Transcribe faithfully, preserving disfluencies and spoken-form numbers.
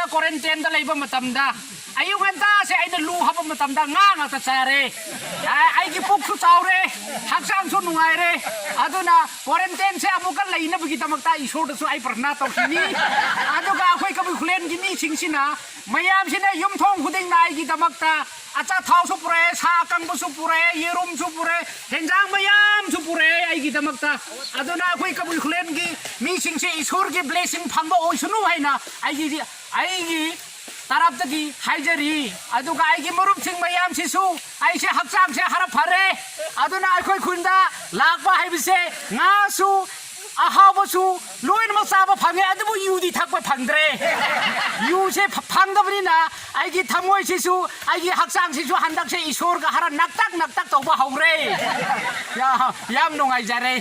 ꯀ꯭ꯋꯥꯔꯦꯟꯇꯥꯏꯟꯗ ꯂꯩꯕ ꯃꯇꯝꯗ ꯑꯌꯨꯛ ꯉꯟꯇꯥꯁꯦ ꯑꯩꯅ ꯂꯨ ꯍꯥꯞꯄ ꯃꯇꯝꯗ ꯉꯥ ꯉꯥꯛꯇ ꯆꯥꯔꯦ꯫ ꯑ, ꯑꯩꯒꯤ ꯄꯨꯛꯁꯨ ꯆꯥꯎꯔꯦ, ꯍꯛꯆꯥꯡꯁꯨ ꯅꯨꯡꯉꯥꯏꯔꯦ꯫ ꯑꯗꯨꯅ ꯀ꯭ꯋꯥꯔꯦꯟꯇꯥꯏꯟꯁꯦ ꯑꯃꯨꯛꯀ ꯂꯩꯅꯕꯒꯤꯗꯃꯛꯇ ꯏꯁꯣꯔꯗꯁꯨ ꯑꯩ ꯄ꯭ꯔꯊꯅꯥ ꯇꯧꯈꯤꯅꯤ꯫ ꯑꯗꯨꯒ ꯑꯩꯈꯣꯏ ꯀꯕꯨꯏ ꯈꯨꯂꯦꯟꯒꯤ ꯃꯤꯁꯤꯡꯁꯤꯅ, ꯃꯌꯥꯝꯁꯤꯅ ꯌꯨꯝꯊꯣꯡ ꯈꯨꯗꯤꯡꯅ ꯑꯩꯒꯤꯗꯃꯛꯇ ꯑꯆꯥꯊꯥꯎꯁꯨ ꯄꯨꯔꯛꯑꯦ, ꯁꯥ ꯑꯀꯪꯕꯁꯨ ꯄꯨꯔꯛꯑꯦ, ꯌꯦꯔꯨꯝꯁꯨ ꯄꯨꯔꯛꯑꯦ, ꯍꯦꯟꯖꯥꯡ ꯃꯌꯥꯝꯁꯨ ꯄꯨꯔꯛꯑꯦ ꯑꯩꯒꯤꯗꯃꯛꯇ꯫ ꯑꯗꯨꯅ ꯑꯩꯈꯣꯏ ꯀꯕꯨꯏ ꯈꯨꯂꯦꯟꯒꯤ ꯃꯤꯁꯤꯡꯁꯦ ꯏꯁꯣꯔꯒꯤ ꯕ꯭ꯂꯦꯁꯤꯡ ꯐꯪꯕ ꯑꯣꯏꯁꯅꯨ ꯍꯥꯏꯅ ꯑꯩꯒꯤꯗꯤ, ꯑꯩꯒꯤ ꯇꯔꯞꯇꯒꯤ ꯍꯥꯏꯖꯔꯤ꯫ ꯑꯗꯨꯒ ꯑꯩꯒꯤ ꯃꯔꯨꯞꯁꯤꯡ ꯃꯌꯥꯝꯁꯤꯁꯨ ꯑꯩꯁꯦ ꯍꯛꯆꯥꯡꯁꯦ ꯈꯔ ꯐꯔꯦ꯫ ꯑꯗꯨꯅ ꯑꯩꯈꯣꯏ ꯈꯨꯟꯗ ꯂꯥꯛꯄ ꯍꯥꯏꯕꯁꯦ ꯉꯥꯁꯨ ꯑꯍꯥꯎꯕꯁꯨ ꯂꯣꯏꯅꯃꯛ ꯆꯥꯕ ꯐꯪꯉꯦ, ꯑꯗꯨꯕꯨ ꯌꯨꯗꯤ ꯊꯛꯄ ꯐꯪꯗ꯭ꯔꯦ꯫ ꯌꯨꯁꯦ ꯐ-, ꯐꯪꯗꯕꯅꯤꯅ ꯑꯩꯒꯤ ꯊꯃꯣꯏꯁꯤꯁꯨ, ꯑꯩꯒꯤ ꯍꯛꯆꯥꯡꯁꯤꯁꯨ ꯍꯟꯗꯛꯁꯦ ꯏꯁꯣꯔꯒ ꯈꯔ ꯅꯛꯇꯛ ꯅꯛꯇꯛ ꯇꯧꯕ ꯍꯧꯔꯦ꯫ ꯌꯥ-, ꯌꯥꯝ ꯅꯨꯡꯉꯥꯏꯖꯔꯦ꯫